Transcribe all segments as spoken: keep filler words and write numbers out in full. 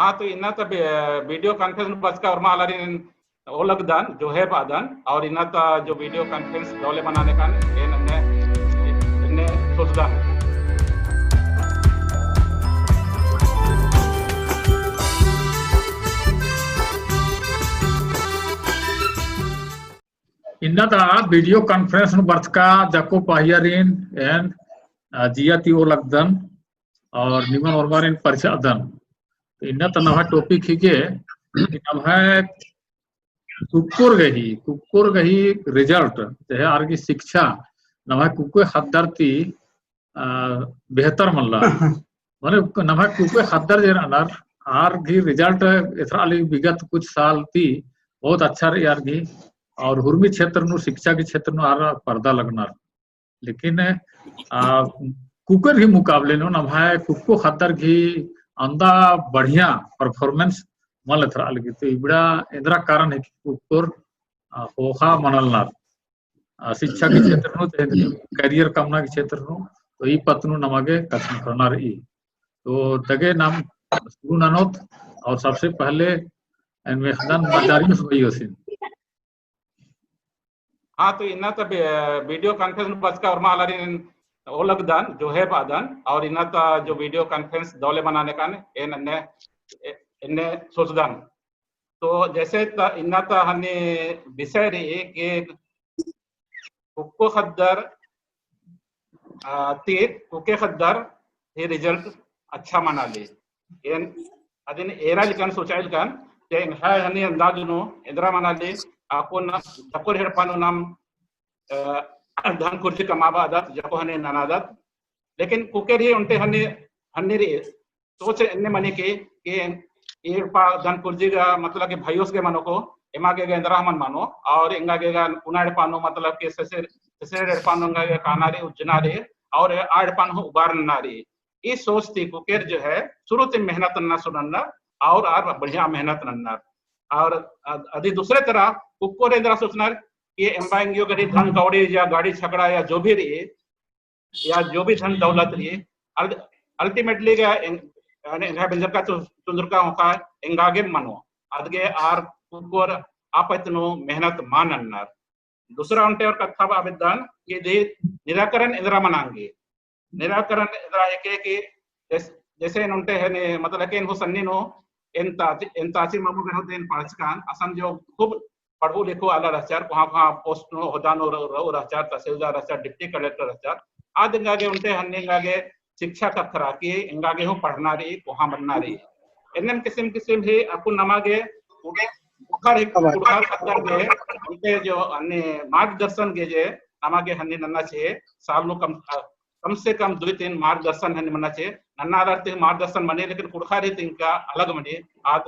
हाँ, तो इन्ना ता वी-, video conference नू बरचका ओर्मा आलारिन ओलगदन, जोहे बअदन, और इन्ना ता जो video conference दवले मनाने कान, एन एन्ने, एन्ने सोचदन। इन्ना ता video conference नू बरचका जको पहियारिन एन, अ, जिया ती ओलगदन और निमन ओर्मारिन परिछादन। तो इन्ना ता नम्है topic हिके कि नम्है कुक्कोर गही, कुक्कोर गही result, चाहे आर गही शिक्षा, नम्है कुक्कोय ख़द्दर ती, अ, बेहतर मल्ला। माने नम्है कुक्कोय ख़द्दर जे रअनर, आर गही result एथरा आली विगत कुछ साल ती बहुत अच्छा रई आर गही, और हुरमी क्षेत्र नू, शिक्षा के क्षेत्र नू आर परदा लगनर। लेकिन, आ, कुक्कोर ही मुकाबले नू नम्है कुक्को ख़द्दर गही अन्दा बढ़िया performance मल एथरा लगी। तो इबड़ा एन्दरा कारण है कि कुक्कोर, आ, ख़ोख़ा मनलनर, आ, शिक्षा के क्षेत्र नू, तो career कमना के क्षेत्र नू, तो ई पत्त नू नमा गे कछनखरना रई। तो दगे नाम शुरू ननोत और सबसे पहले एन मेख़दन मजारियस भइयोसिन। हाँ, तो इन्ना ता वी-, video conference नू बरचका ओर्मा आलारिन ओलगदन, जोहे बअदन, और इन्ना ता जो video conference दवले मनाने कान, एन एन्ने, ए-, एन्ने सोचदन। तो जैसे ता इन्ना ता हनी विषय रई कि कुक्को ख़द्दर, आ, ती कुक्के ख़द्दर ही result अच्छा मनाली। एन अदिन एरा लेकन सोचाइल कन, ते एंग्है हनी अंदाज नू एन्दरा मनाली, अक्कुन जकोर एड़पा नू नाम, अ, धन कुर्जी कमाबअदत, जको हनी ननादत। लेकिन कुक्कोर ही ओन्टे हनी, हनी रई सोच एन्ने मनी कि, कि एड़पा धन कुर्जी गा मतलब कि भइयोस गे मनो को, एमा गे गा एन्दरा मल मनो, और एंगा गे गा उना एड़पा नू मतलब कि सेसेर, सेसेर एड़पा नू एंगा गे काना रई, उज्जना रई, और आ एड़पा नू उबारना रई। ई सोच ती कुक्कोर जो है, शुरू ती मेहनत नन्ना सुनन्ना, और आर बढ़िया मेहनत नन्ना। और अद-, अदी दूसरे तरह कुक्कोर एन्दरा सोचनर कि एम्बा एंग्यो गही धन कौड़ी या गाड़ी छकड़ा या जो भी रई, या जो भी धन दौलत रई, अल-, ultimately गा एंग-, यानी एंग्है बेंजरका चु-, चुंदरका होका एंगा गे मनो। अदगे आर कुक्कोर आ पत्त नू मेहनत मल नन्नर। दूसरा ओन्टे और कत्था बआ बेद्दन कि जे निराकरण एन्दरा मनांगे। निराकरण एन्दरा हेके कि जैस-, जैसे एन ओन्टे हनी, मतलब कि एन हूँ सन्नी नू एन ताची, एन ताची मामू बेरो देन पढ़चकन, असन जो खूब पढ़ू लिखू आला रहचर, कोहाँ कोहाँ post नू होदा नू रऊ, रऊ रहचर, तहसीलदार रहचर, deputy collector रहचर, आद एंगा गे ओन्टे हनी एंगा गे शिक्षा कत्था रई कि एंगा गे हूँ पढ़ना रई, कोहाँ मन्ना रई। एन्नेम किसिम किसिम ही अक्कुन नमा गे कुँड़ुख़र ही, कुँड़ुख़र ख़द्दर गे ओन्टे जो अन्ने मार्गदर्शन गे जे नमा गे हनी नन्ना चाहिए, साल नू कम, कम से कम दुई तीन मार्गदर्शन हनी मन्ना चाहिए। नन्ना आलर ती मार्गदर्शन मनी, लेकिन कुँड़ुख़र ही तिंका अलग मनी। आद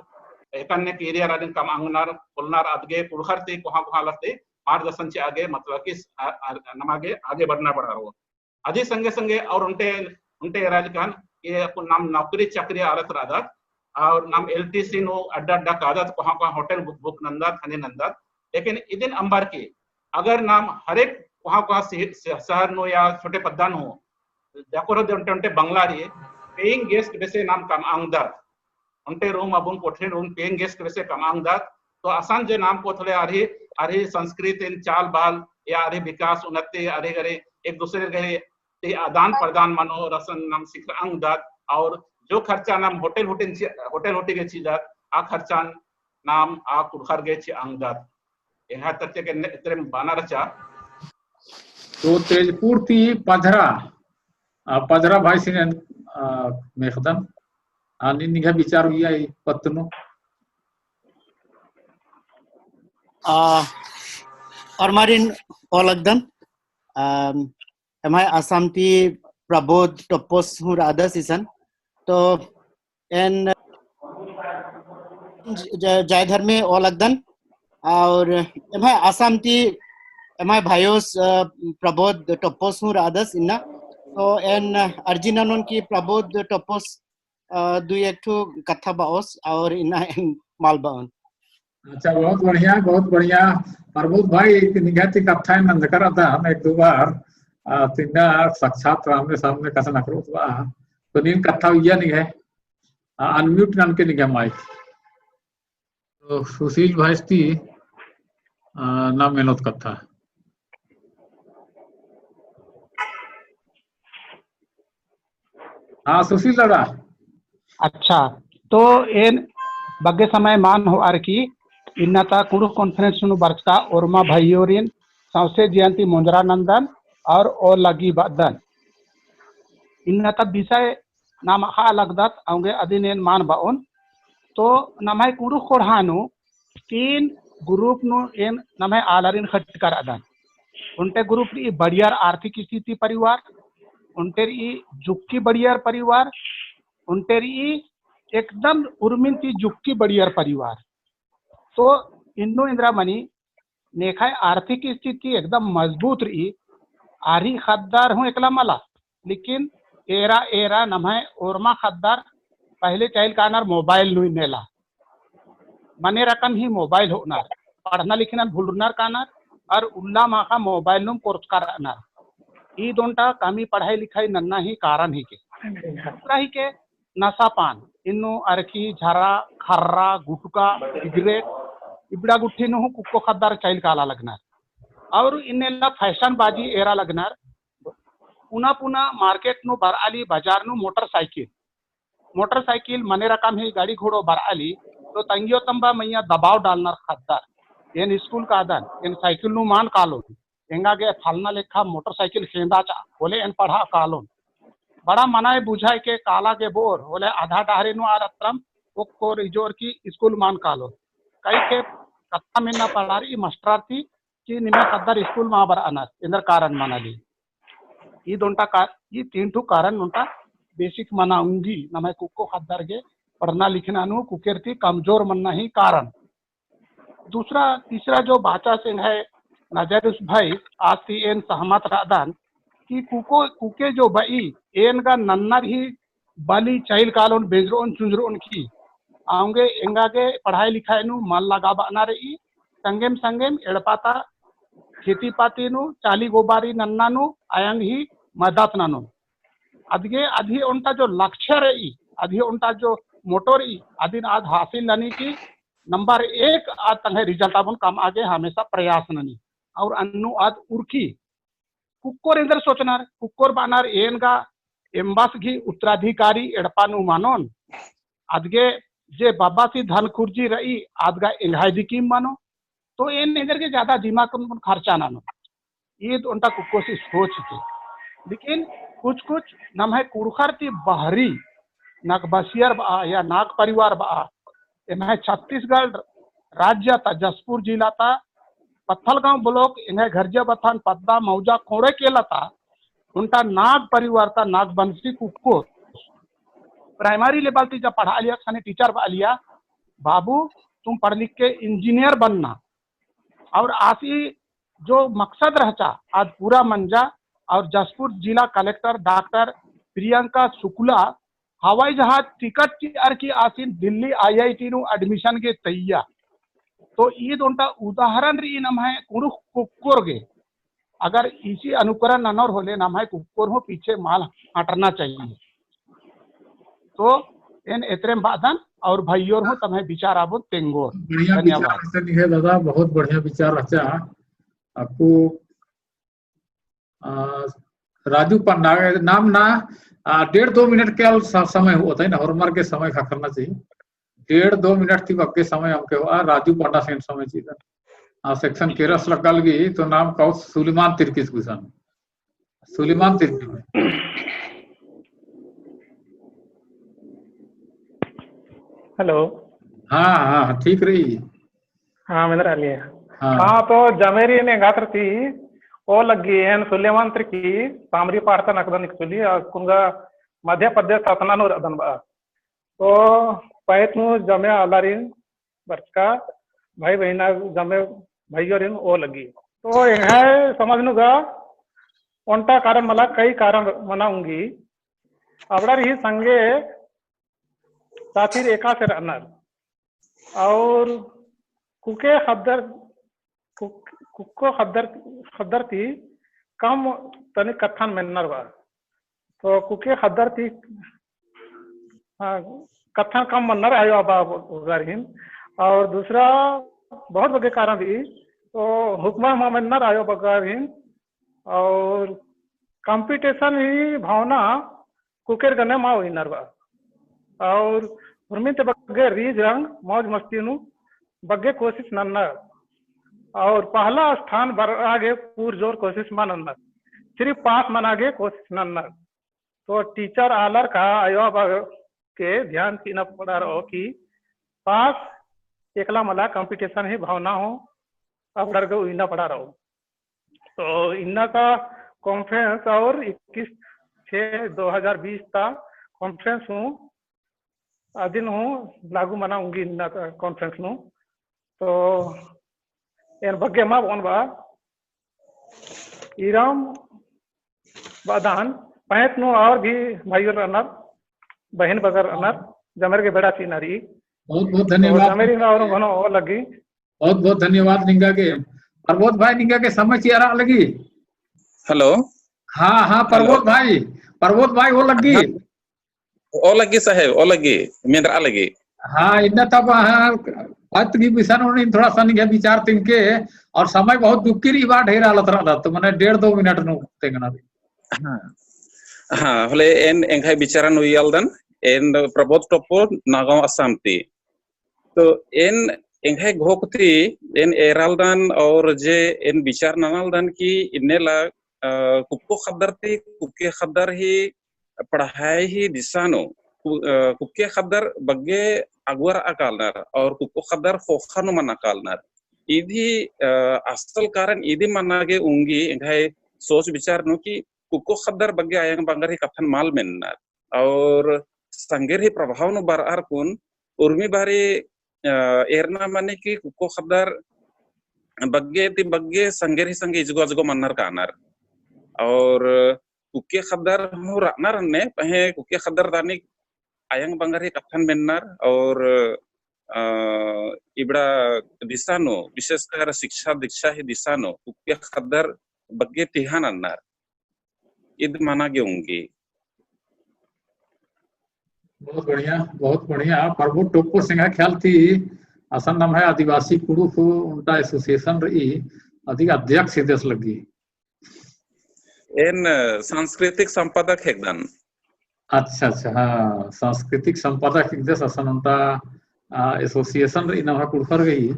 एकन्ने career आदिन कमअंगनर, पोल्लनर अदगे कुँड़ुख़र ती कोहाँ कोहाँ आलर ती मार्गदर्शन चिआ गे, मतलब कि आ, आ, नमा गे आगे बढ़ना पड़ा रओ। अदी संगे संगे और ओन्टे, ओन्टे एरा लेकन ये अक्कुन नाम नौकरी चाकरी आलत रअदत, और नाम LTC नू अड्डा अड्डा कादत, कोहाँ कोहाँ hotel book, book नन्दत, हनी नन्दत। लेकिन इदिन अम्बर की अगर नाम हर एक कोहाँ कोहाँ शहर नू या छोटे पद्दा नू जाकोर दे ओन्टे ओन्टे बंगला रई, paying guest बेसे नाम कमअंगदत। ओन्टे room अबुन कोठरी नू paying guest बेसे कमअंगदत। तो असन जे नाम कोथले आर ही, आर ही संस्कृति चाल बाल या आर ही विकास उन्नति आर ही गरी एक दूसरे गरी ती आदान प्रदान मनो रसन नाम सिखरअंगदत। और जो खर्चा नाम hotel होटिन ची, hotel होटी गे चिदत, आ खर्चा नाम आ कुँड़ुख़र गे चिअंगदत। एंग्है तरती के इतरे बअना रहचा। तो तेजपुर ती पझरा, आ, पझरा भाईसिन, आ, मेख़दन, आ, नि-, निंग्है विचार उइया ई पत्त नू। आ, ओर्मारिन ओलगदन, आ, एम्है आसाम ती प्रबोध टोप्पोस हूँ रअदस इसन। तो एन ज-, जय धर्मे ओलगदन। और एम्है आसाम ती एम्है भायोस, अ, प्रबोध टोप्पोस हूँ रअदस इन्ना। तो एन अर्जी ननोन कि प्रबोध टोप्पोस, अ, दुई एक ठो कत्था बओस और इन्ना एन मल बओन। अच्छा, बहुत बढ़िया, बहुत बढ़िया। प्रबोध भाई, निंग्है ती कत्था एन नंजकर रअदन एक दो बार, अ, तिन्ना साक्षात आमने सामने कछनखरोत बआ। तो नीन कत्था उइया निंग्है। हाँ, unmute ननके निंग्है mic। तो सुशील भाई ती, अ, नाम मेनोत कत्था। हाँ, सुशील दादा। अच्छा, तो एन बग्गे समय मान होअर की इन्ना ता कुँड़ुख़ conference नू बरचका ओर्मा भइयोरिन सौंसे जिया ती मोंजरा नन्दन और ओ लगी बअदन। इन्ना ता विषय नाम अख़ा लगदत, औंगे अदिन एन मान बओन। तो नम्है कुँड़ुख़ कोड़हा नू तीन group नू एन नम्है आलारिन खटकर अदन। ओन्टे group रई बड़ियर आर्थिक स्थिति परिवार, ओन्टे रई जुक्की बड़ियर परिवार, ओन्टे रई एकदम उर्मिन ती जुक्की बड़ियर परिवार। तो इन्नु एन्दरा मनी नेखय आर्थिक स्थिति एकदम मजबूत रई, आर ही ख़द्दर हूँ एकला मला, लेकिन एरा एरा नम्है ओर्मा ख़द्दर पहले चाइल कानर mobile नू नेला। मने रकम ही mobile होअनर, पढ़ना लिखना भुलरनर कानर, और उल्ला माख़ा mobile नू कोरचका रअनर। ईद ओन्टा कमी पढ़ाई लिखाई नन्ना ही कारण हिके। दूसरा हिके नशा पान, इन्नु अरखी, झरा, खर्रा, गुटका, सिगरेट, इबड़ा गुट्ठी नू हूँ कुक्को ख़द्दर चाइल काला लगनर। और इन्नेला fashion बाजी एरा लगनर। पुना पुना market नू बरआली, बाजार नू motorcycle, motorcycle मने रकम ही गाड़ी घोड़ो बरआली, तो तंग्यो तम्बा मइय्याँ दबाव डालनर ख़द्दर। एन school कादन, एन cycle नू मान कालोन, एंगा गे फलना लेखा motorcycle खेंदा चा, होले एन पढ़ा कालोन। बड़ा मनाय बुझाय के काला गे बोर, होले आधा डहरे नू आर अतरम, ओक्कोर इजोर की school मान कालोन। कई के कत्था मेन्ना पड़ार ई मास्टर ती कि निम्है ख़द्दर school मा बरअनर, एन्देर कारण मनाली। ई दोनटा का-, ई तीन ठु कारण ओन्टा basic मना उंगी, नम्है कुक्को ख़द्दर गे पढ़ना लिखना नू कुकेर ती कमजोर मन्ना ही कारण। दूसरा, तीसरा जो बाचा से एंग्है नजर उस भाई, आस ती एन सहमत रअदन कि कुको, कुके जो बई, एन गा नन्नर ही बली चाइल कालोन बेंजरोन चुंजरोन की। औंगे एंगा गे पढ़ाई लिखाई नू मन लगाबअना रई, संगेम संगेम एड़पा ता खेती पाती नू, चाली गोबारी नन्ना नू, अयंग ही मदत ननोन। अदगे अदही ओन्टा जो लक्ष्य रई, अदही ओन्टा जो motto रई, अदिन आद हासिल ननी की number एक आद तंग्है result आबोन कमआ गे हमेशा प्रयास ननी। और अन्नु आद उरखी कुक्कोर एन्देर सोचनर, कुक्कोर बअनर एन गा एम्बस गही उत्तराधिकारी एड़पा नू मनोन, अदगे जे बबासी धन खुर्जी रई, आद गा एंग्है दिकिम मनो, तो एन एन्देर गे ज्यादा दिमाग नू खर्चा ननो। ईद ओन्टा कुक्कोसी सोच हिके। लेकिन कुछ कुछ नम्है कुँड़ुख़र ती बहरी नगबसियर बआ या नाग परिवार बआ, एम्है छत्तीसगढ़ राज्य ता जशपुर जिला ता पत्थलगांव block एंग्है घरजिया बथान पद्दा मौजा कोड़े केला ता ओन्टा नाग परिवार ता नागबंसी कुक्को primary level ती जब पढ़ालिया, ख़ने teacher बआलिया, "बाबू, तुम पढ़ लिख के engineer बनना।" और आसी जो मकसद रहचा, आद पूरा मंजा और जशपुर जिला collector डॉक्टर प्रियंका शुक्ला हवाई जहाज टिकट चिअर की आसिन दिल्ली IIT नू admission गे तइया। तो ईद ओन्टा उदाहरण रई नम्है कुँड़ुख़ कुक्कोर गे। अगर इसी अनुकरण ननोर होले नम्है कुक्कोर हूँ पीछे मल हटना चाहिए। तो एन एतरेम बअदन और भइयोर हूँ तम्है विचार आबोन तेंगोर। बढ़िया विचार धन्यवाद। रहचा निंग्है दादा, बहुत बढ़िया विचार रहचा। अक्कु, आ, राजू पंडा, नाम ना, आ, डेढ़ दो मिनट के अल स-, समय होअत है ना, होरमर के समय ख़क्खरना चाहिए। डेढ़ दो मिनट ती बग्गे समय अमके होआ, राजू पंडा से एन समय चिअदन। आ, section केरस लग्गा लगी, तो नाम काउ सुलेमान तिर्कीस गुसन। सुलेमान तिर्की। Hello। हाँ, हाँ, हाँ, ठीक रई। हाँ, मेंदर आलिया। हाँ। हाँ, तो जमेरी ने गात्र ती, ओ लग्गी एन सुलेमान तिर्की, primary पढ़तन अकदन actually, आ कुनगा मध्य प्रदेश सतना नू रअदन बआ। तो पैत नू जमे आलारिन बरचका भाई बहिना जमे भइयोरिन ओ लग्गी। तो एंग्है समझ नू गा ओन्टा कारण मला कई कारण मना उंगी। अबड़ार ही संगे साथिर एकासे रअनर। और कुके ख़द्दर, कुक-, कुक्को ख़द्दर, ख़द्दर ती कम तनी कत्थन मेन्नर बआ। तो कुके ख़द्दर ती, हाँ, कत्थन कम मन्नर आयो बाबा बगर हिन। और दूसरा बहुत बग्गे कारण रई, तो हुक्मा मा मन्नर आयो बगर हिन। और competition ही भावना कुकेर गने मा उइनर बा। और उर्मी ती बग्गे रीझ रंग मौज मस्ती नू बग्गे कोशिश नन्नर। और पहला स्थान बरआ गे पूर जोर कोशिश मा नन्नर, सिर्फ पास मना गे कोशिश नन्नर। तो teacher आलर का आयो बाबा के ध्यान चिअना पड़ा रओ कि पास एकला मला, competition ही भावना हूँ अबड़र गे उइना पड़ा रओ। तो इन्ना का conference और इक्कीस छः दो हज़ार बीस ता conference हूँ अदिन हूँ लागू मना ओंगी इन्ना का conference नू। तो एन बग्गे मा बओन बा, इराम बअदन, पहें नू और भी भाई रअनर, बहिन बगर रअनर, जमेर गे बेड़ा चिअना रई। बहुत बहुत तो धन्यवाद। जमेर इन्ना और घनो ओ लग्गी। बहुत बहुत धन्यवाद निंगा गे। प्रबोध भाई निंगा गे समय चिअरा लगी। Hello। हाँ, हाँ, प्रबोध भाई, प्रबोध भाई ओ लग्गी। हाँ, ओ लग्गी साहेब, ओ लग्गी, मेंदरा लग्गी। हाँ, इन्ना तब, हाँ, बात की विषय नू थोड़ा सा निंगा विचार तिंके, और समय बहुत दुक्की रई बा, ढेर आलत रअदत, तो मने डेढ़ दो मिनट नू तेंगना रई। हाँ। हाँ, होले एन एंग्है विचारन उइयालदन, एन प्रबोध टोप्पो नगाँव असाम ती। तो एन एंग्है घोख ती एन एरालदन और जे एन विचार ननालदन कि इन्नेला, अ, कुक्को ख़द्दर ती कुक्के ख़द्दर ही पढ़ाई ही दिशा नू कु-, अ, कुक्के ख़द्दर बग्गे अगुवर अकालनर और कुक्को ख़द्दर ख़ोख़ा नू मना कालनर। इदी, अ, असल कारण इदी मना गे उंगी एंग्है सोच विचार नू कि कुक्को ख़द्दर बग्गे अयंग बंगर ही कत्थन मल मेन्नर। और संगेर ही प्रभाव नू बरअर कुन उर्मी बारी, अ, एरना मनी कि कुक्को ख़द्दर बग्गे ती बग्गे संगेर ही संगे इजगो अजगो मन्नर कानर। और कुक्के ख़द्दर हूँ रअनर अन्ने, पहें कुक्के ख़द्दर दानी अयंग बंगर ही कत्थन मेन्नर और, अ, इबड़ा दिशा नू, विशेषकर शिक्षा दीक्षा ही दिशा नू कुक्के ख़द्दर बग्गे तिहा नन्नर। इद मना गे उंगी। बहुत बढ़िया, बहुत बढ़िया। प्रभु टोप्पो सिंह ख्याल ती असन नम्है आदिवासी कुँड़ुख़ ओन्टा association रई, अदी अध्यक्ष हिकदस लग्गी। एन सांस्कृतिक संपादक हिकदन। अच्छा, अच्छा, हाँ, सांस्कृतिक संपादक हिकदस असन ओन्टा, आ, association रई नम्है कुँड़ुख़र गही,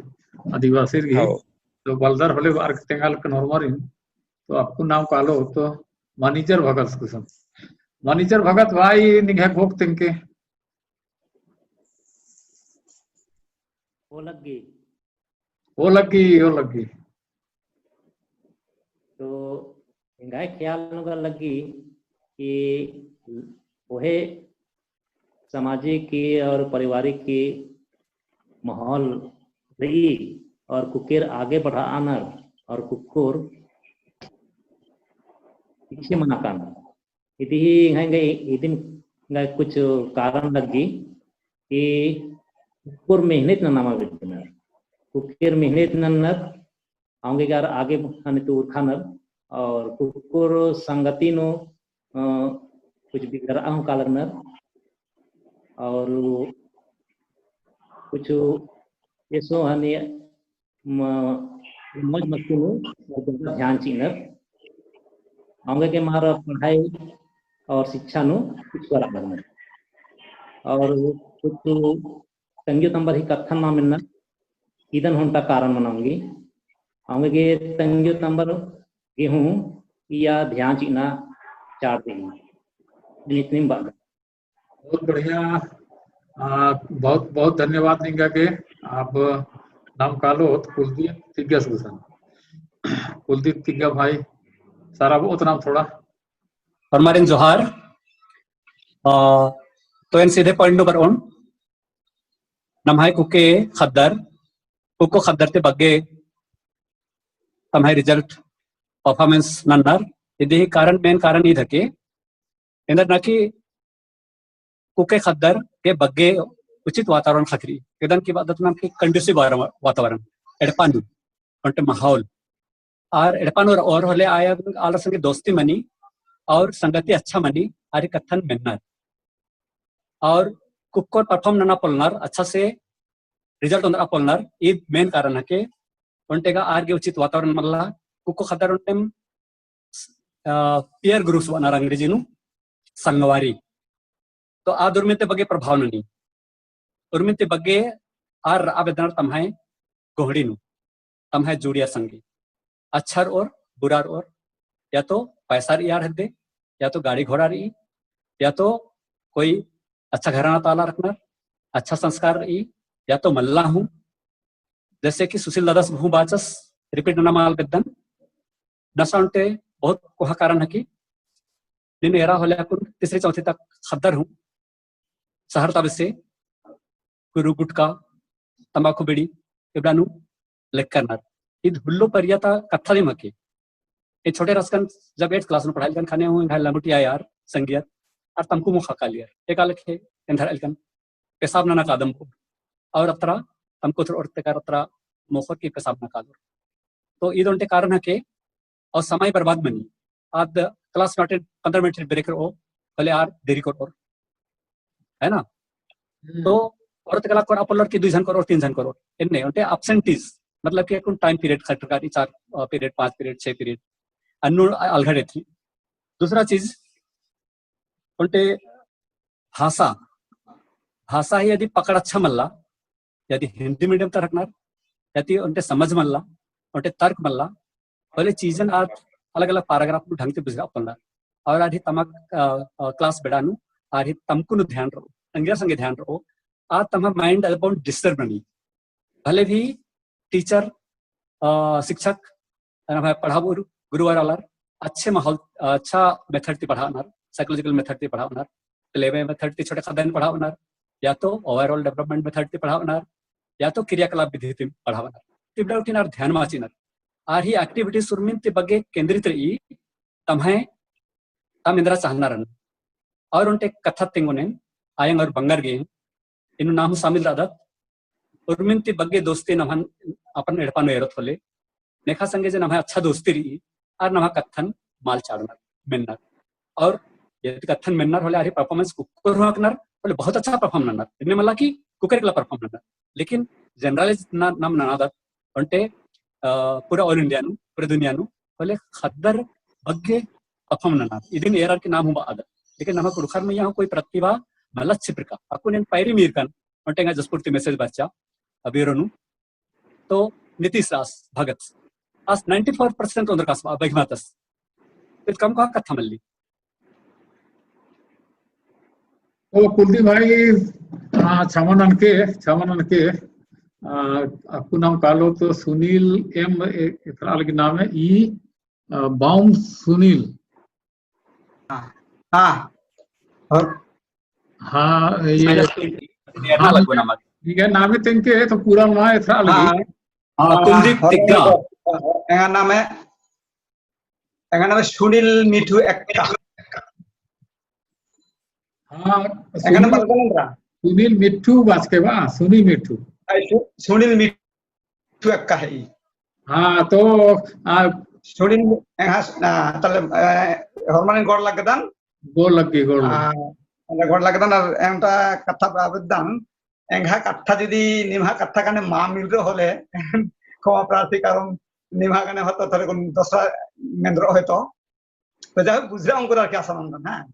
आदिवासीर गही। हाँ। तो बलदर होले बअर तेंगा लगनर होरमारिन। तो अक्कु नाम कालोत तो मनीचर भगत गुसन। मनीचर भगत भाई निंग्है घोख तेंगके। ओ लग्गी। ओ लग्गी, ओ लग्गी। तो एंग्है ख्याल नू गा लग्गी कि ओहे सामाजिक की और पारिवारिक की माहौल रई और कुक्कोर आगे बढ़ानर और कुक्कोर पीछे मना कानर। इदी ही एंग्है, इदिन एंग्है कुछ कारण लग्गी कि कुक्कोर मेहनत नना मा बेद्दनर। कुक्कोर मेहनत नन्नर, औंगे गे आर आगे हने ती उरखानर, और कुक्कोर संगति नू, अ, कुछ बिगड़रआ हूँ कालनर, और कुछ एसो हने म-, मौज मस्ती नू ज्यादा ध्यान चिअनर। औंगे गे मार पढ़ाई और शिक्षा नू कुछ करा लगनर। और कुछ तंग्यो तम्बर ही कत्थन मा मेन्नर, इदन हूँ ओन्टा कारण मना ओंगी। औंगे गे तंग्यो तम्बर गे हूँ इया ध्यान चिअना चाड़ दी। इतनी बात। बहुत बढ़िया। आ, बहुत, बहुत धन्यवाद निंगा गे। अब नाम कालोत कुलदीप तिग्गस गुसन। कुलदीप तिग्गा भाई, सारा बहुत नाम थोड़ा। होरमारिन जोहार। आ, तो एन सीधे point नू बरओन। नम्है कुक्के ख़द्दर, कुक्को ख़द्दर ती बग्गे तम्है result, performance नन्नर। इदी ही कारण, main कारण ईद हिके। एन्देर ना कि कुक्के ख़द्दर गे बग्गे उचित वातावरण ख़क्खरई। एदन की बात नाम कि conducive वारा-, वातावरण, एड़पा नू, ओन्टे माहौल। आर एड़पा नू रओर होले आया आलर संगे दोस्ती मनी और संगति अच्छा मनी, आर कत्थन मेन्नर। और कुक्कोर perform नना पोल्लनर, अच्छा से result ओन्द्रा पोल्लनर, ईद main कारण हके। ओन्टे गा आर गे उचित वातावरण मल्ला, कुक्को ख़द्दर ओन्टेम, अ, peer groups बअनर अंग्रेजी नू, संगवारी। तो आद उर्मिन ती बग्गे प्रभाव ननी। उर्मिन ती बग्गे आर रआ बेद्दनर तम्है गोहड़ी नू, तम्है जुड़िया संगी। अच्छा रओर, बुरा रओर, या तो पैसा रई आर हेद्दे, या तो गाड़ी घोड़ा रई, या तो कोई अच्छा घराना ता आलर रअनर, अच्छा संस्कार रई, या तो मल्ला हूँ। जैसे कि सुशील दादस हूँ बाचस, repeat नना मल बेद्दन, नशा ओन्टे बहुत कोहा कारण हकी। नीन एरा होले अक्कुन तीसरी चौथी तक ख़द्दर हूँ, शहर ता बेसे गुरु गुटखा, तंबाकू बीड़ी, इबड़ा नू लेक्कनर। ईद हुल्लो परिया ता कत्था दिम हके। ए छोटे रहचकन जब eighth class नू पढ़ाई लगन ख़ने हूँ, एंग्है लंगोटिया आर संगियर, आर तमकू मोख़ा कालियर। एका लेखे एन्देर आलकन पेशाब नना कादम को। और अत्रा तमकू थोड़ा और तेकर अत्रा मोख़ोर की पेशाब नना कालोर। तो ईद ओन्टे कारण हके, और समय बर्बाद मनी। आद class नू attend, पन्द्रह मिनट break रओ, होले आर देरी करओर, है ना? हम्म। तो और तकला कर अपन लड़की दुई झन करओर, तीन झन करओर, एन्ने ओन्टे absentees, मतलब कि अक्कुन time period खट कर चार, अ, period, पाँच period, छह period, अन्नु अलघड़े थी। दूसरा चीज, ओन्टे भाषा, भाषा ही यदि पकड़ अच्छा मल्ला, यदि हिंदी medium ता रअनर, यदि ओन्टे समझ मल्ला, ओन्टे तर्क मल्ला, होले चीजन आर अलग-अलग paragraph नू ढंग ती बुझरआ पोल्लनर। और आर ही तमा, अ, अ, class बेड़ा नू, आर ही तमकू नू ध्यान रओ, संगे संगे ध्यान रओ, आर तम्है mind अदबोन disturb ननी। भले भी teacher, अ, शिक्षक, नम्है पढ़ाबओर गुरुवर आलर अच्छे माहौल, अ, अच्छा method ती पढ़ाबअनर, psychological method ती पढ़ाबअनर, play way method ती छोटे ख़द्दन पढ़ाबअनर, या तो overall development method ती पढ़ाबअनर, या तो क्रियाकलाप विधि ती पढ़ाबअनर। इबड़ा गुट्ठिन आर ध्यान एमा चिअनर। आर ही activities उर्मिन ती बग्गे केंद्रित रई, तम्है तम एन्दरा चाहनर। और ओन्टे कत्था तेंगोन एन, आयंग और बंगर गे, इन्नु नाम हूँ शामिल रअदत, उर्मिन ती बग्गे दोस्ती नम्हन अपन एड़पा नू एरोत होले, नेखा संगे जे नम्है अच्छा दोस्ती रई, आर नम्है कत्थन मल चाड़नर, मेन्नर। और यदि कत्थन मेन्नर होले, आर ही performance कुक्कोर हूँ अख़नर, होले बहुत अच्छा perform नन्नर। इन्ने मला कि कुक्कोर एकला perform नन्नर। लेकिन generalize ना, नाम ननादत, ओन्टे, अ, पूरा all India नू, पूरा दुनिया नू, होले ख़द्दर बग्गे perform ननार। इदिन एरर की नाम हूँ बअदत। लेकिन नम्है कुँड़ुख़र मइय्याँ हूँ कोई प्रतिभा मल्ला छिपरका। अक्कुन एन पैरी मीरकन, ओन्टे एंगा जशपुर ती message बरचा, अबेरो नू। तो नीतीश रास भगत, आस ninety four percent ओन्द्रकास बा, बहिमातस। तो कम कोहा कत्था मल्ली। तो कुलदीप भाई, आ, क्षमा ननके, क्षमा ननके, आ, अक्कु नाम कालो तो सुनील एम, ए-, एथरा लगी नाम है, ई, आ, बाउम सुनील। हाँ, हाँ। और हाँ, ये, हाँ, लगो ना मत। ये नाम है तेंके तो पूरा ना एथरा लगी। हाँ। हाँ, हाँ, कुलदीप हाँ, तिग्गा। हाँ, हाँ, एंगा नाम है एंगा नाम सुनील मिठू एक्का। हाँ, एंगा नाम सुनील, बलगन रहा। सुनील मिठू बाचके बा, सुनील मिठू। आई सु-, सुनील मिठू एक्का है ई। हाँ, तो, आ, सुनील, हाँ, आ, तले, आ, होरमारिन गोड़ लगदन। गोड़ लग्गी, गोड़ लग्गी। आ, तले गोड़ लगदन और एंटा कत्था बाबदन। एंग्है कत्था जुदी निम्है कत्था गने मा मिलरो होले, क्षमा प्रार्थी, कारण निम्है गने होतो थोड़े कुन दोसरा मेंदरो होतो। तो जाहो बुझरा उनको रखे आसान होता ना।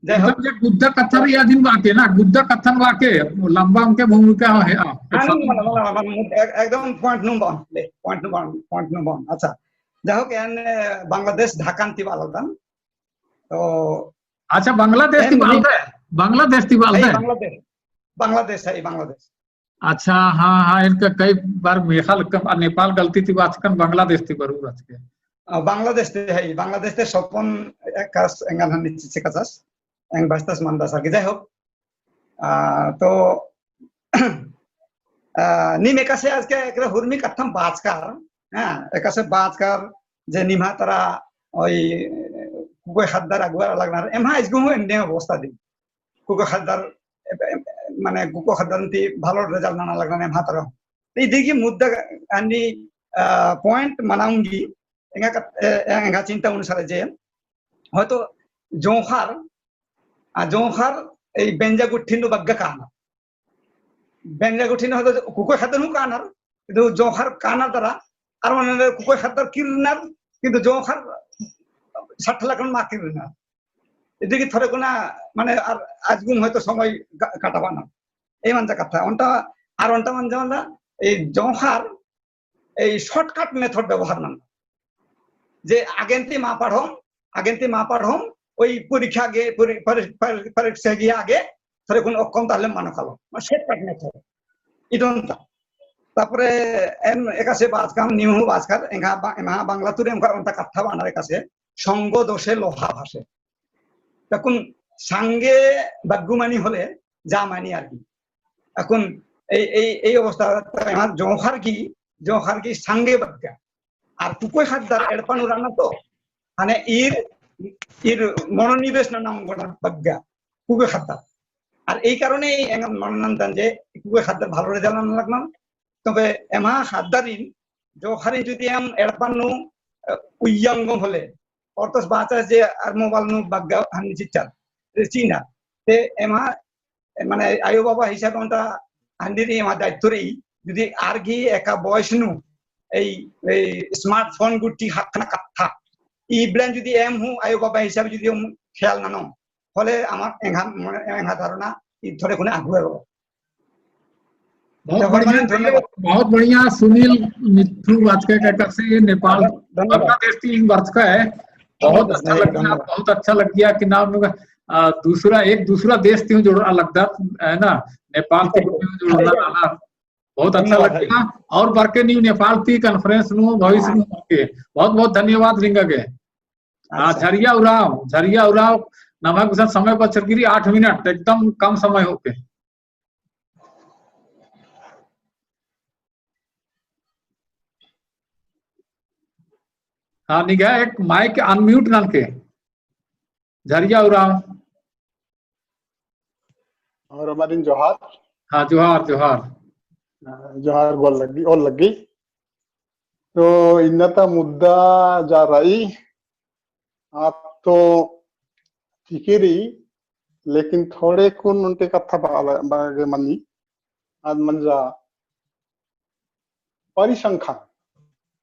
जाहो। एकदम जे गुद्दा कत्था रई अदिन बाके ना, गुद्दा कत्थन बाके, लंबा उनके भूमिका है, हाँ। हाँ, नहीं, मतलब, मतलब, मतलब, एक-, एकदम point नू बन, ले, point नू बन, point नू बन। अच्छा, जाहो के एन बांग्लादेश ढाका ती बआ लगदन। तो अच्छा, बांग्लादेश ती बआ लगदय? बांग्लादेश ती बआ लगदय? बांग्लादेश, बांग्लादेश है, बांग्लादेश। अच्छा, हाँ, हाँ, इनका कई बार मेखा लक्कम, आ, नेपाल गलती ती बाचकन, बांग्लादेश ती बरू बाचके। आ, बांग्लादेश ती है, बांग्लादेश ती सपन एकास एंगन हन निच्ची चिकाचास, एंग बस्तास मंदास आगे, जाए हो। आ, तो, आ, नीम एकासे आजके एकरा हुरमी कत्थम बाचकर, हाँ, एकासे बाचकर, जे निम्हा तरा, ओई, कुकोय ख़द्दर अगुवार लगनर, एम्हा इसगो हूँ एन्ने अवस्था दी। कुकोय ख़द्दर, ए, ए, माने कुकोय ख़द्दर ती भालो result नना लगनर एम्हा तरा। तो इदी की मुद्दा अन्नी, आ, point मना उंगी, एंगा कत-, ए, एंगा चिंता अनुसार जे, होयतो जोंख़र, आ जोंख़र, ए बेंजा गुट्ठिन नू बग्गे काना। बेंजा गुट्ठिन होले कुकोय ख़द्दर हूँ कानर, किंतु जोंख़र कानर दरा, अरा मने कुकोय ख़द्दर किर्रनर, किंतु जोंख़र सठ लकन मा किर्रनर। इदी गही थोड़े कुना, मने, अर आजगुन होयतो समय ग-, काटाबअनर। ए मंजा कत्था, ओन्टा, अरा ओन्टा मंजा, मंजा, ए जोंख़र, ए shortcut method व्यवहार नना। जे आगेन ती मा पढ़ोम, आगेन ती मा पढ़ोम, ओई परीक्षा गे, परी-, परी-, परी-, परीक्षा गे आगे, थोड़े कुन ओक्कम ताहले मनो कालो। मा shortcut method। इदोन ता। तारपरे एम एकासे बाचकम, नीम हूँ बाचकर, एंगा बा-, एमा बांग्ला तुरे एम ओन्टा कत्था बअनर एकासे, संग दोषे लोहा भासे। तकुन संगे बग्गु मनी होले जा मनी आर गही। अक्कुन ए, ए, ए अवस्था ता एमा जोंख़र गही, जोंख़र गही संगे बग्गा। अर कुकोय ख़द्दर एड़पा नू रअनर तो, ख़ने ईर, ईर मनोनिवेश नना ओंगोना बग्गा, कुकोय ख़द्दर। अर ए कारणे एंगन मनोनन्दन जे कुकोय ख़द्दर भलो result नना लगनर, तबे एमा ख़द्दारिन, जोंख़रिन जुदी एम एड़पा नू, अ, उइय्या ओंगोम होले, और तस बाचस जे अर mobile नू बग्गा हन्नी चिच्चर, रे चिना। ते एमा, ए, मने आयो बाबा हिसाब ओन्टा हन्नी रई एमा दायित्व रई, जुदी आर गही एका बॉयस नू, ए, ए, smartphone गुट्ठी ख़क्खना कत्था। इबड़न जुदी एम हूँ आयो बाबा हिसाब जुदी एम ख्याल ननोम, होले अमा एंगा, एंगा धारणा, ई थोड़े कुना आगु एरो। बहुत तो बढ़िया, हमारे धन्यवाद। बहुत बढ़िया सुनील मिथु बाचका है, कैसे ये नेपाल धन्यवाद। अपना देश ती बरचका है। बहुत धन्यवाद, अच्छा लग गया, धन्यवाद। बहुत अच्छा लग गया कि नाम, अ, दूसरा, एक दूसरा देश ती जुड़ना लगता है ना, नेपाल ती जुड़ना है। बहुत अच्छा धन्यवाद लग गया। और बरके नीम नेपाल ती conference नू, भविष्य नू बरके। बहुत बहुत धन्यवाद रिंगा गे। हाँ, अच्छा। झरिया उराँव, झरिया उराँव, नम्है गुसन समय बचर की रई आठ मिनट, एकदम कम समय होके। हाँ, निंग्है एक mic unmute ननके। झरिया उराँव। और हमारिन जोहार। हाँ, जोहार, जोहार। हाँ, जोहार गोल लग्गी, ओल लग्गी। तो इन्ना ता मुद्दा जा रई, आ तो ठीके रई, लेकिन थोड़े कुन ओन्टे कत्था बा-, बागे मनी, आद मंजा परिसंख्यान,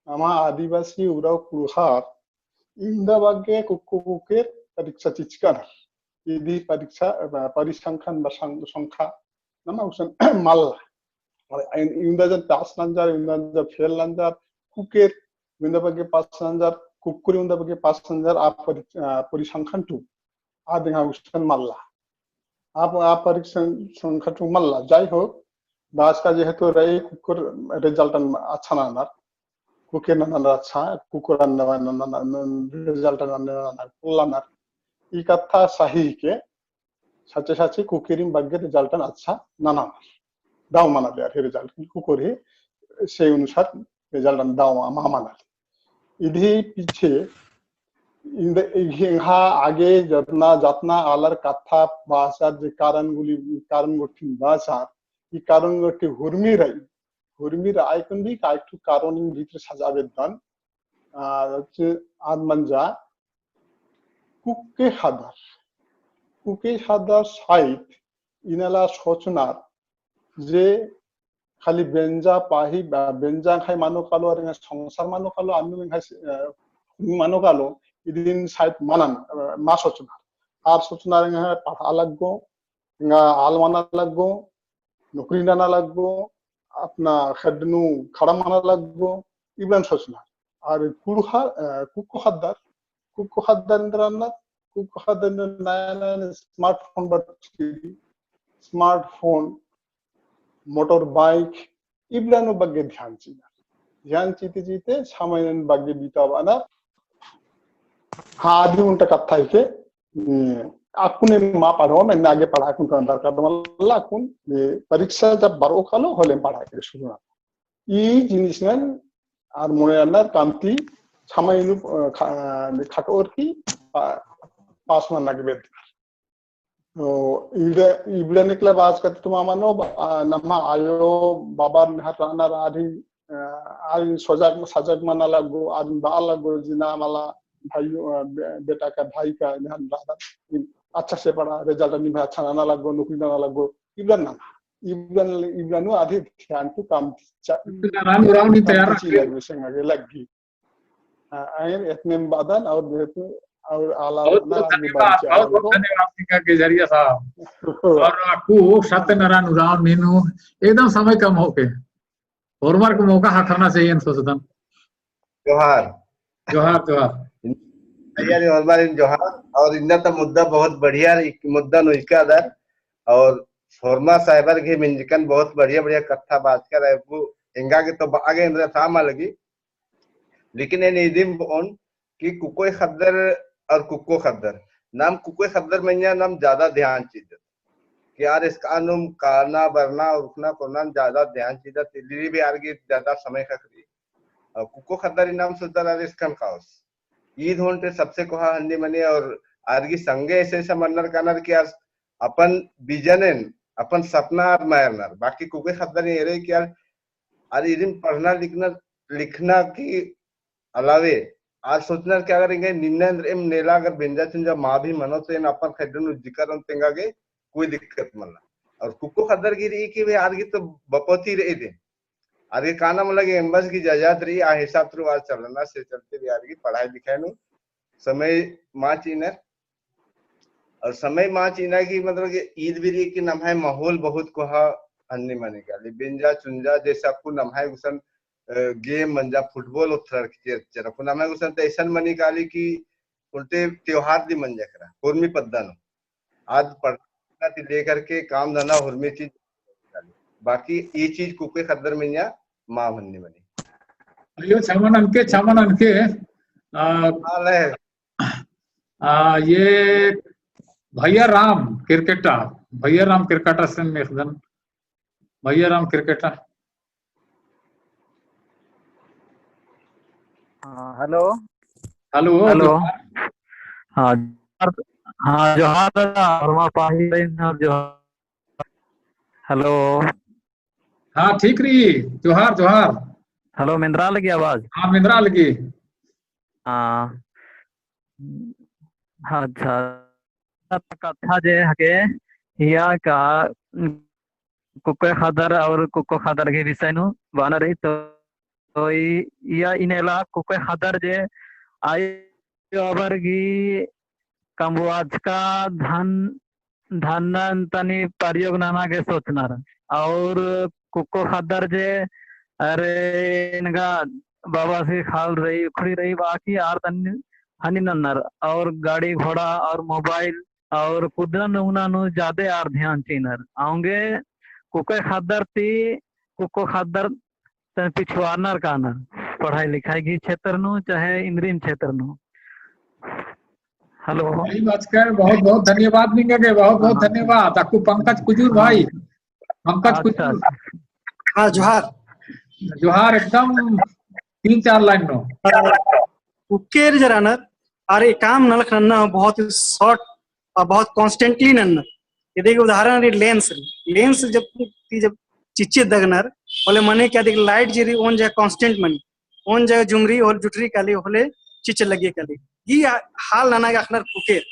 अमा आदिवासी उराँव कुँड़ुख़र, इवंदा बग्गे कुक्को कुकेर परीक्षा चिचकनर। इदी परीक्षा, अ, परिसंख्यान बा सं-, संख्या, नमा गुसन मल्ला। और इन-, इवंदा जन पास नंजर, इवंदा जन फेल नंजर, कुकेर, इवंदा बग्गे पास नंजर, कुक्कोर इवंदा बग्गे पास नंजर, आ परि-, अ, परिसंख्यान टू। आद एंगा गुसन मल्ला। आ प-, आ परीक्षा संख्या टू मल्ला। जाई होक, बाचका जेहेतु रई कुक्कोर result अच्छा ननर, कुकेर ननर अच्छा, कुक्कोर ननर, ननर, ननर, result ननर, ननर, पोल्लनर। ई कत्था सही के, सच्चे सच्चे कुकेरिन बग्गे result अच्छा ननर। दव मना लिया रे result, कुक्कोर ही से अनुसार result दव मा मना लिया। इदी पीछे इन्द-, इन्हा आगे जतना, जतना आलर कत्था बाचर जे कारण गुली, कारण गुट्ठिन बाचर, ई कारण गुट्ठी हुरमी रई, हुरमी रई कुन भी कायकठु कारणन भीतर सजाबेद्दन, आ, जे आद मंजा कुक्के ख़द्दर, कुक्के ख़द्दर साइत इन्नेला सोचनर जे खाली बेंजा पाही, बा-, बेंजा खाई मनो कालो, अरे संसार मनो कालो, अन्नु में खाई, अ, मनो कालो, इदिन साइत मनन, अ, मा सोचनर। आर सोचनर एंगा पढ़ा लग्गो, एंगा आल मना लग्गो, नौकरी नना लग्गो, अपना ख़ेड्ड नू खड़ा मना लग्गो, इबड़न सोचनर। आर कुँड़ुख़र, अ, कुक्को ख़द्दर, कुक्को ख़द्दर एन्दरा ननर, कुक्को ख़द्दर नया नया smartphone बरचकी, smartphone, motorbike, इबड़ा नू बग्गे ध्यान चिअनर। ध्यान चिअते चिअते समयन बग्गे बिताबअनर। हाँ, आदि ओन्टा कत्था हिके, हम्म, अक्कुन मा पढ़ोम, एन्ने आगे पढ़ा अक्कुन का दरकार मल्ला, अक्कुन, ये परीक्षा जब बरओ कालो, होले पढ़ा के शुरू ना। ई जिनिसनन आर मोने अन्नर कामती समय नू, अ, ख-, अ, खटोर की पा-, पास मन्ना गे बेद्दनर। तो इबड़ा, इबड़ा निकला बाचका ती तो मा मनो, अ, नम्है आयो बाबा नहर रअनर आरिन, अ, आरिन सजग, सजग मना लग्गो, आरिन बआ लग्गो, जिन्ना मला भाई, अ, बे-, बेटा का भाई का नहर रअनर, अच्छा से पढ़ा, result निम्है अच्छा नना लग्गो, नौकरी नना लग्गो, इबड़ा नना। इबन, इबन आदि ध्यान ती काम चा-, नारायण उराँव नी काम तैयार ती रखे। लग्गी, संग आगे लग्गी। हाँ, आयन इतने बअदन और इतने और आला बहुत, बहुत आगे धन्यवाद, बहुत, बहुत धन्यवाद निंगा के जरिया साहब। और अक्कु सत्यनारायण उराँव नीन हूँ एकदम समय कम होके होरमर के मौका ख़क्खरना चाहिए, एन सोचदन। जोहार। जोहार, जोहार। भैया रे, होरमर जोहार। और इन्ना तो मुद्दा बहुत बढ़िया, मुद्दा नू उइका दर। और होरमा साहेबर गे मिंजकन बहुत बढ़िया, बढ़िया कत्था बाचकर है। वो एंगा गे तो बआ गे एन्दरा था मा लगी। लेकिन एन इदिम बओन कि कुकोय ख़द्दर और कुक्को ख़द्दर, नाम कुकोय ख़द्दर मइय्याँ नाम ज्यादा ध्यान चिअदत। कि आर एसकानुम काना बरना उरखना कोरना ज्यादा ध्यान चिअदत, इल्ली भी आर गे ज्यादा समय ख़क्खरी। और कुक्को ख़द्दर इन्ना नाम सोचदर आर एसकन काओस। ईद होन्टे सबसे कोहा हन्नी मनी और आर गे संगे ऐसे ऐसा मन्नर कानर कि आर अपन vision एन, अपन सपना आर मयरनर। बाकी कुकोय ख़द्दर एरे कि आर, आर इदिम पढ़ना लिखना, लिखना की अलावे आर सोचनर कि अगर एंग्है निन्ना एन्दर एम नेला अगर बेंजा चुंजा मा भी मनो तो एन अपन ख़ेड्डन उज्जिकर ओन तेंगा गे कोई दिक्कत मल्ला। और कुक्को ख़द्दर गे रई कि भाई आर गे तो बपोती रई दे। आर गे काना मला गे एम्बस गे जजात रई, आ हिसाब ती आर चलना से चलते भी आर गे पढ़ाई लिखाई नू समय मा चिअनर। और समय मा चिअना कि मतलब कि ईद भी रई कि नम्है माहौल बहुत कोहा हन्नी मनी काली। बेंजा चुंजा जैसे अक्कु नम्है गुसन, अ, game मंजा football उथरर की चेर, चेर अक्कु नम्है गुसन तो ऐसन मनी काली कि उल्टे त्योहार दी मंजा केरा, हुरमी पद्दा नू। आज पढ़ना ती लेकर के काम धंधा हुरमी चीज। बाकी ई चीज कुकोय ख़द्दर मइय्याँ मा हन्नी मनी। अयो, छमा ननके, छमा ननके, आ, हाँ, ले। आ, ये भैया राम किरकेटा, भैया राम किरकेटा से मेखदन, भैया राम किरकेटा। हाँ, hello। Hello, hello। जोहार। हाँ, जोहार, हाँ, जोहार दादा, और मा पाही रइन, जोहार। Hello। हाँ, ठीक रई, जोहार, जोहार। Hello, मेंदरा लगी आवाज? हाँ, मेंदरा लगी। हाँ। हाँ, अच्छा। कत्था जे हके, हिया का कुकोय ख़द्दर और कुक्को ख़द्दर गे विषय नू बअना रई तो, तो ई, इया इन्नेला कुकोय ख़द्दर जे आयो अबर गे कमवाचका धन धनन तनी प्रयोग नना गे सोचनर। और कुक्को ख़द्दर जे, अरे, एंगा बाबासी खाल रई, उखड़ी रई, बाकी आर तनी हनी नन्नर। और गाड़ी घोड़ा और mobile और कुदरन उंगना नू जादे आर ध्यान चिअनर। औंगे कुकोय ख़द्दर ती, कुक्को ख़द्दर तन पिछुआरनर कानर, पढ़ाई लिखाई की क्षेत्र नू, चाहे इन्द्रिम क्षेत्र नू। Hello। सही बात कर, बहुत बहुत धन्यवाद निंगा गे, बहुत बहुत हाँ, हाँ। धन्यवाद। अक्कु पंकज कुजूर भाई, हाँ। पंकज अच्छा, कुजूर। अच्छा। हाँ, जोहार। जोहार, एकदम तीन चार line नू। कुक्केर जे रअनर, आर ई काम नलख नन्ना बहुत ही short और बहुत constantly नन्ना। इदी गे उदाहरण रई lens रई। Lens जब ती जब चिच्चे दगनर, होले मनी का अदिक light जे रई ओन जगह constant मनी, ओन जगह जुमरी होले जुटरी काली होले चिच्चे लग्गी काली। ई आ-, हाल नना गे अख़नर कुक्केर।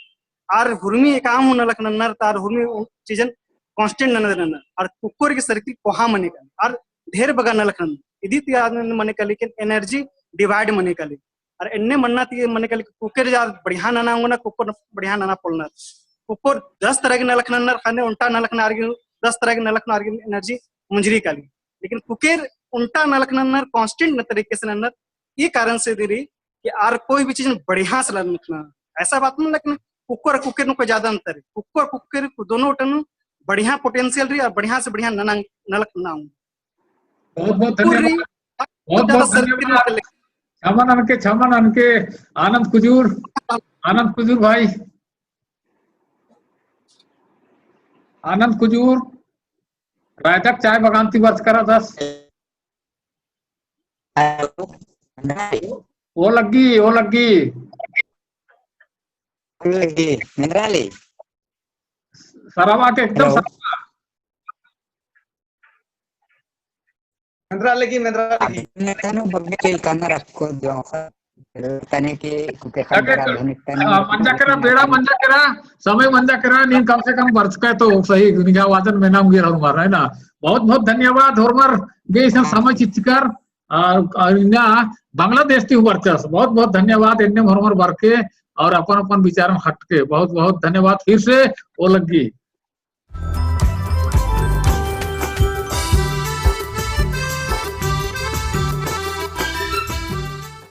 आर हुरमी काम हूँ नलख नन्नर ता आर हुरमी उ-, चीजन constant नन्नर नन्नर। आर कुक्कोर गे circle कोहा मनी काली। आर ढेर बग्गे नलख नन्नर। इदी ती आर मनी काली कि energy divide मनी काली। और एन्ने मन्ना ती मने कहले कुक्कोर जे आर बढ़िया नना ओंगनर, कुक्कोर बढ़िया नना पोलनर। कुक्कोर दस तरह के नलख नन्नर, ख़ने ओन्टा नलख नना आर गे दस तरह के नलख नना आर गे energy मुंजरी काली। लेकिन कुक्कोर ओन्टा नलख नन्नर, constant न तरीके से नन्नर, ई कारण से दिरी कि आर कोई भी चीज बढ़िया से नलख नन्नर। ऐसा बात नहीं, लेकिन कुक्कोर, कुक्कोर नू कोई ज्यादा अंतर है। कुक्कोर, कुक्कोर दोनों टन बढ़िया potential रई और बढ़िया से बढ़िया नना, नलख नना ओंगनर। बहुत बहुत धन्यवाद। बहुत बहुत धन्यवाद। छमा ननके, छमा ननके, आनंद कुजूर, आनंद कुजूर भाई, आनंद कुजूर, रायदक चाय बगान ती बरचका रअदस। ओ लग्गी, ओ लग्गी। लग्गी, मेंदरा लगी। सरवा के एकदम hello। सरवा। मेंदरा लगी, मेंदरा लगी। अभी मैं तनु बग्गे तेल काना रखो जो। तने के कुके खंडरा धनिक तने हाँ, मंजा केरा, बेड़ा मंजा केरा, समय मंजा केरा, नीन कम से कम बरचका तो सही, निंग्है आवाजन मेना मुंगेर होरमर, है ना? बहुत बहुत धन्यवाद होरमर गे इसन समय चिच्चकर, और, और इन्ना बांग्लादेश ती बरचस। बहुत बहुत धन्यवाद, एन्ने होरमर बरके और अपन अपन विचारन हटके। बहुत बहुत धन्यवाद फिर से ओ लग्गी।